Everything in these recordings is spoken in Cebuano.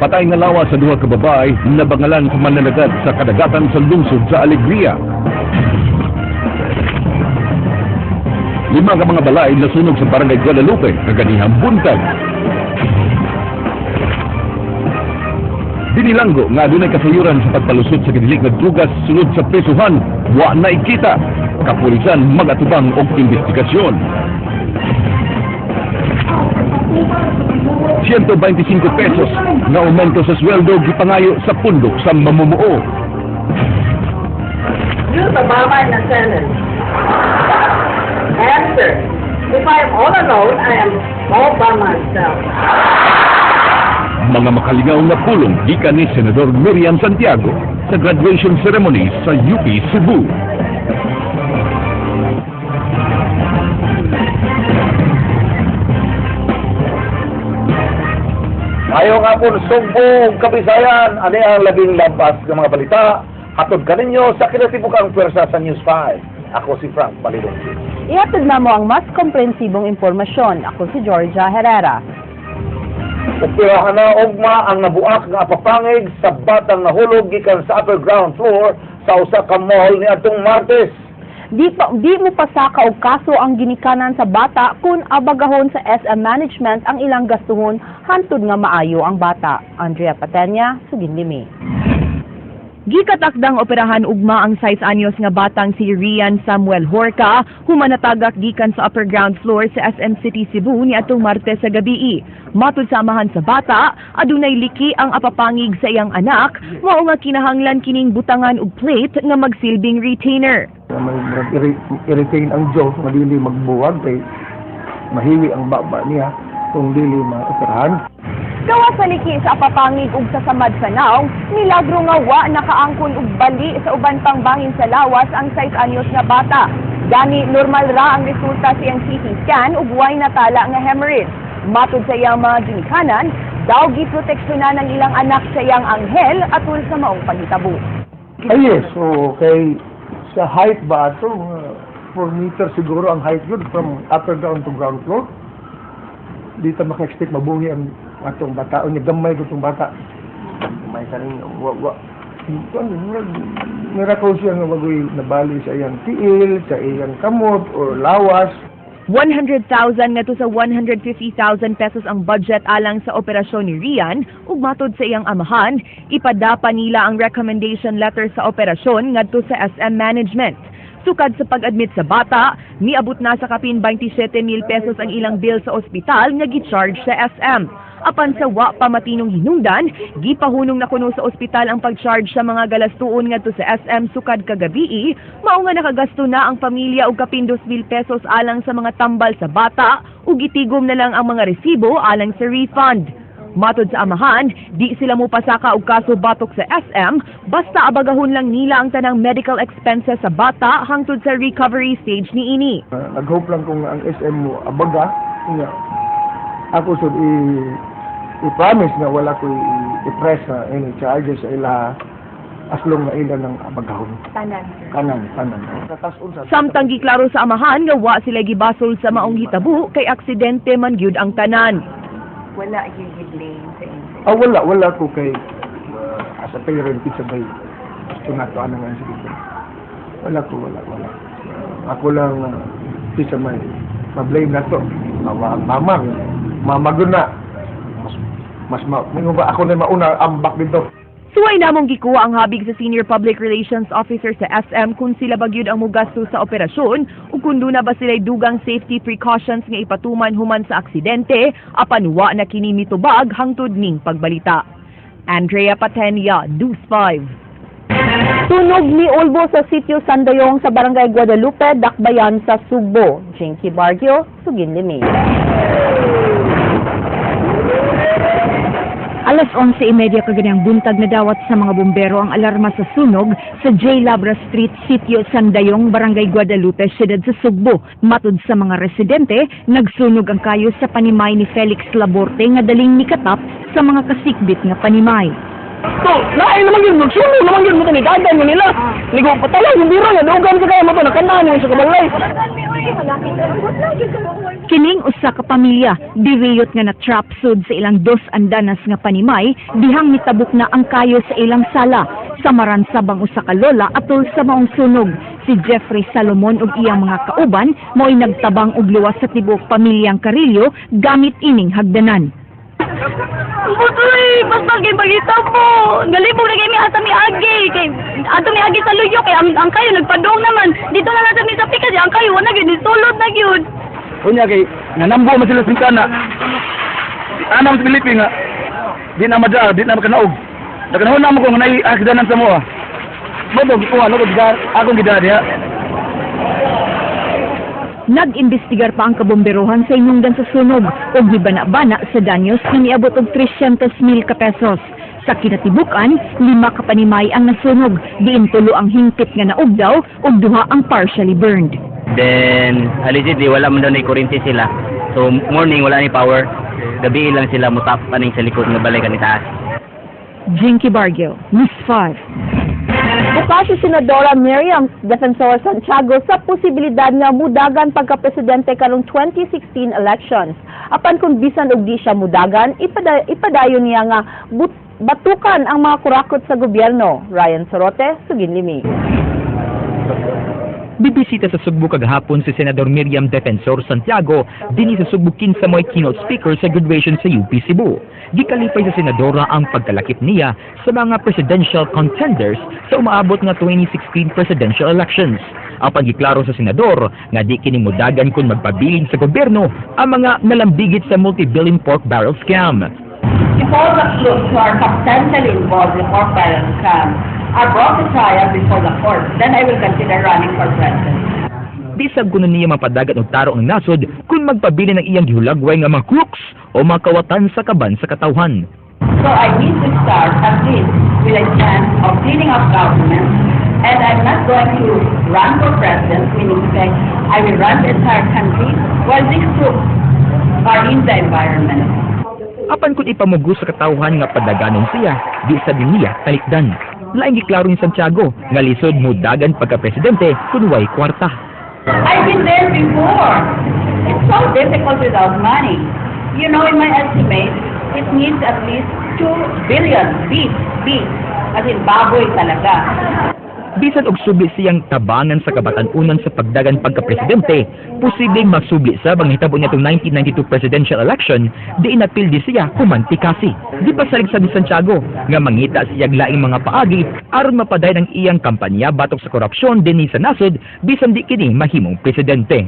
Patay nga lawas sa duha ka babae nabangalan sa mananagat sa kadagatan sa lungsod sa Alegria. 5 ka mga balay nasunog sa Barangay Guadalupe kaganihang buntag. Binilanggo nga adunay kasayuran sa pagpalusot sa kadilik nga drugas sulod sa presuhan, wa na ikita. Kapulisan magatubang og investigasyon. 125 pesos nga aumento sa sweldo gipangayo sa pundok sa mamumuo. Use the mama in a sentence. Answer. If I am all alone, I am all by myself. Mga makalingaw nga pulong gikan ni Senador Miriam Santiago sa graduation ceremony sa UP Cebu. Ngayong hapon, Sugbo, Kabisayan, ani ang labing lampas ng mga balita. Hatod kaninyo sa kinatibukang pwersa sa News 5. Ako si Frank Balilong. Ihatod na mo ang mas komprehensibong impormasyon. Ako si Georgia Herrera. Upirahan na ugma ang nabuak nga apapangig sa batang nahulog gikan sa upper ground floor sa usa ka mall niadtong Martes. Di mo pasaka og kaso ang ginikanan sa bata kung abagahon sa SM management ang ilang gastuhon hantud nga maayo ang bata. Andrea Patenya, Suginlimi. Gikatakdang operahan ugma ang 6 anyos nga batang si Rian Samuel Horca humanatagak gikan sa upper ground floor sa SM City Cebu niadtong Martes sa gabii. Matud sa amahan sa bata, adunay liki ang apapangig sa iyang anak, mao nga kinahanglan kining butangan og plate nga magsilbing retainer. I-retain ang jaw nga dili magbuwag kay mahiwi ang baba niya kung dili maoperahan. Gawa sa liki sa apapangig ug sa samad sa naong, milagro nga wa nakaangkon og bali sa uban pang bahin sa lawas ang 6 anyos nga bata. Gani normal ra ang resulta sa iyang CT scan ug way natala nga hemorrhage. Matud sa iyang mga ginikanan, daw giproteksyonan ang ilang anak sa iyang anghel atul sa maong paghitabo. Ay yes, so kay sa height ba ato, 4 meters siguro ang height yun from upper ground to ground floor. Di ta maka-expect mabuhi ang atong bata, o niya gamay ko itong bata. Gamay ka rin, wa. Miracle siya nga wagoy nabali sa iyang tiil, sa iyang kamot, or lawas. 100,000 ngadto sa 150,000 pesos ang budget alang sa operasyon ni Rian ug matod sa iyang amahan, ipadapa nila ang recommendation letter sa operasyon ngadto sa SM management. Sukad sa pag-admit sa bata, miabot na sa kapin 27,000 pesos ang ilang bill sa ospital nga gi-charge sa SM. Apan sa wa pa matinong hinungdan, gipahunong na kuno sa ospital ang pag-charge sa mga galastuon ngadto sa SM sukad kagabii, mao nga nakagasto na ang pamilya og kapin 2,000 pesos alang sa mga tambal sa bata ug gitigom na lang ang mga resibo alang sa refund. Matod sa amahan, di sila mopasaka og kaso batok sa SM, basta abagahon lang nila ang tanang medical expenses sa bata hangtod sa recovery stage niini. Nag-hope lang kung ang SM mo abaga, nga ako sud i-promise nga wala ko i-press na any charges sa ila as long na ila ng abagahon. Tanan. Kanan. Samtang giklaro sa amahan nga wa sila gibasol sa maong hitabo kay aksidente man gyud ang tanan. Wala yung blame sa inyo? Ah, wala ko kay as a parent, it's a bay. Gusto na ito, anong ang sige. Wala ko. Ako lang, isa may ma-blame na to. Mama, mama na. Mas ba ako na mauna, ambak dito. Suway namong gikuha ang habig sa Senior Public Relations Officer sa SM kung sila ba gyud ang mugasto sa operasyon o kung duna ba sila'y dugang safety precautions nga ipatuman human sa aksidente apan wa na kini mitubag hangtod ning pagbalita. Andrea Patenia, News 5. Tunog ni Ulbo sa sitio Sandayong sa Barangay Guadalupe, Dakbayan sa Sugbo. Jinky Bargio, Suginlimi. Alas 11:30 kaganang buntag na dawat sa mga bumbero ang alarma sa sunog sa J. Labra Street, Sitio Sandayong, Barangay Guadalupe, siyudad sa Sugbo. Matud sa mga residente, nagsunog ang kayo sa panimay ni Felix Laborte nga daling nikatap sa mga kasikbit nga panimay. To, lain naman yun, magsunog naman yun, mo ni dagan mo nila. Ligo patala yung biro nga dugan sa kaya mo to nakanaan mo sa kabalay. Kining usa ka pamilya, diriyot nga na-trap sud sa ilang dos andanas nga panimay, dihang nitabok na ang kayo sa ilang sala. Samaran sabang usa ka lola atol sa maong sunog. Si Jeffrey Salomon ug iyang mga kauban mao'y nagtabang og luwas sa tibuok pamilyang Carillo gamit ining hagdanan. Butoy, basta kay bagita po. Galibog na kay mi asa mi agi kay ato mi agi sa luyo kay ang kayo nagpadong naman. Dito na lang sa mi sa pikas ang kayo wala gyud sulod na gyud. Unya kay nanambo man sila sa bintana. Anam sa Pilipi nga di na madya, di na makanaog. Nakanahon na mo ko nga naay hagdanan sa moa. Mo kuha no akong gidala diha. Nag-imbestigar pa ang kabomberohan sa inungdan sa sunog ug gibana-bana sa danyos nga niabot og 300,000 ka pesos. Sa kinatibuk-an, 5 ka panimay ang nasunog, diin 3 ang hingpit nga naugdaw ug 2 ang partially burned. Then allegedly wala man daw ni kuryente sila. So morning wala ni power. Gabi lang sila mutap aning sa likod nga balay kani taas. Jinky Bargio, News 5. Bukas si Senadora Miriam Defensor Santiago sa posibilidad nga mudagan pagka-presidente karong 2016 elections. Apan kung bisan og di siya mudagan, ipadayon niya nga batukan ang mga kurakot sa gobyerno. Ryan Sorote, Suginlimi. Bibisita sa Sugbo kagahapon si Senador Miriam Defensor Santiago dinhi sa Sugbo kinsa mo'y keynote speaker sa graduation sa UP Cebu. Gikalipay sa senadora ang pagkalakip niya sa mga presidential contenders sa umaabot nga 2016 presidential elections. Ang paggiklaro sa senador nga di kini mudagan kung magpabilin sa gobyerno ang mga nalambigit sa multi-billion pork barrel scam. If all the crooks who are substantially involved in the pork barrel scam are brought to trial before the court, then I will consider running for president. Bisag kuno niya mapadagat og taro ang nasod kung magpabilin ang iyang gihulagway nga mga crooks o mga kawatan sa kaban sa katawhan. So I need to start at least with a chance of cleaning up government, and I'm not going to run for president, meaning to say I will run the entire country while these crooks are in the environment. Apan kung ipamugo sa katawhan nga padaganon siya, di sa niya talikdan. Laing giklaro ni Santiago nga lisod mudagan pagka-presidente kun way kwarta. I've been there before. It's so difficult without money. You know, in my estimate, it needs at least 2 billion beef, as in baboy talaga. Bisan og subli siyang tabangan sa kabatan-unan sa pagdagan pagka-presidente, posibleng masubli sa bang hitabo niya itong 1992 presidential election, di inapildi siya humantikasi. Di pa salig sa ni Santiago nga mangita siya laing mga paagi aron mapadayon ang iyang kampanya batok sa korupsyon dinhi sa nasod bisan di kini mahimong presidente.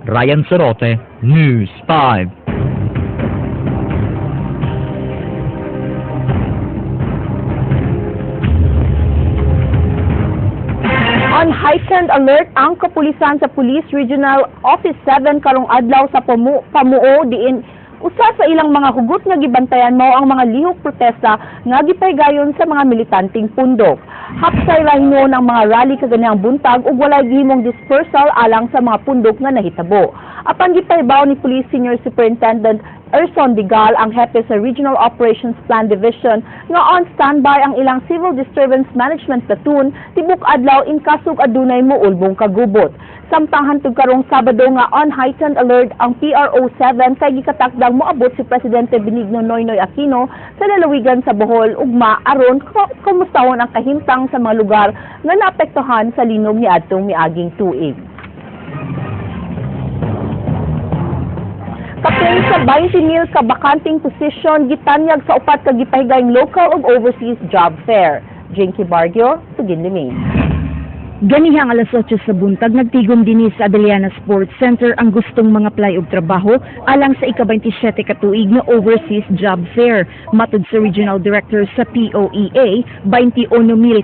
Ryan Sorote, News 5. On heightened alert ang kapulisan sa Police Regional Office 7 karong adlaw sa Pamuo diin usa sa ilang mga hugot nga gibantayan mao ang mga lihok protesta nga gipaygayon sa mga militanteng pundok. Hapsay ra hinuon ang mga rally kaganihang buntag ug walay gihimong dispersal alang sa mga pundok nga nahitabo. Apan gipahibaw ni Police Senior Superintendent Erson Digal ang hepe sa Regional Operations Plan Division nga on standby ang ilang Civil Disturbance Management Platoon tibok adlaw in kasug adunay moulbong kagubot. Samtang hantod karong Sabado nga on heightened alert ang PRO 7 kay gikatakdang moabot si Presidente Benigno Noynoy Aquino sa lalawigan sa Bohol ugma aron kumustahon ang kahimtang sa mga lugar nga naapektuhan sa linog niadtong miaging tuig. Kapin sa 20,000 ka bakanting posisyon gitanyag sa upat ka gipahigayong local ug overseas job fair. Jinky Bargio, Suginlimi. Ganihang alas 8 sa buntag, nagtigom dinhi sa Abellana Sports Center ang gustong mga apply og trabaho alang sa ika-27 ka tuig nga Overseas Job Fair. Matud sa Regional Director sa POEA, 21,000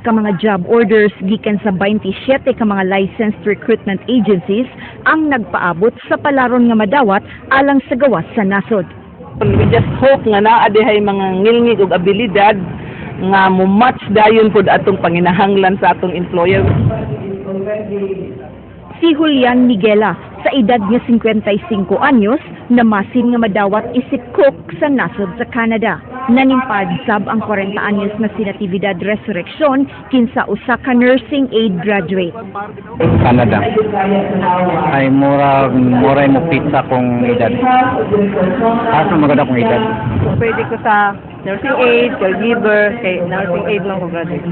ka mga job orders gikan sa 27 ka mga licensed recruitment agencies ang nagpaabot sa palaron nga madawat alang sa gawas sa nasod. We just hope nga naa dihay mga ngilngig og abilidad nga mo match dayon pud atong panginahanglan sa atong employer. Si Julian Miguela, sa edad nga 55 anyos, namasin nga madawat isip cook sa nasod sa Canada. Nanimpad sab ang 40 anyos nga si Natividad Resurreccion, kinsa usa ka nursing aid graduate. Canada. Ay mura mura mo pizza kong edad. Asa maganda kong edad. Pwede ko sa nursing aid, caregiver, kay nursing aid lang ko graduate.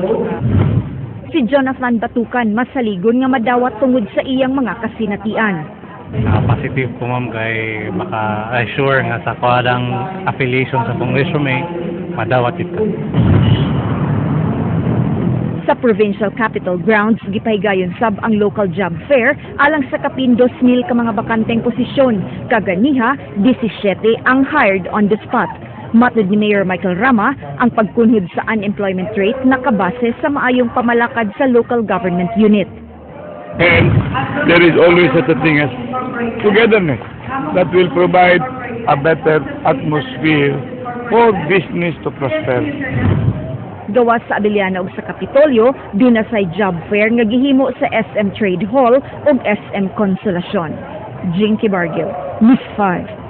Si Jonathan Batukan masaligon nga madawat tungod sa iyang mga kasinatian. Positive ko, ma'am, kay maka ay sure nga sa kuadang affiliation sa kong resume madawat ito. Sa Provincial Capitol Grounds, gipahigayon sab ang local job fair alang sa kapin 2,000 ka mga bakanteng posisyon. Kaganiha, 17 ang hired on the spot. Matod ni Mayor Michael Rama, ang pagkunhod sa unemployment rate nakabase sa maayong pamalakad sa local government unit. And there is always such a thing as togetherness that will provide a better atmosphere for business to prosper. Gawas sa Abellana ug sa Kapitolyo, duna say job fair nga gihimo sa SM Trade Hall ug SM Consolacion. Jinky Bargil, News 5.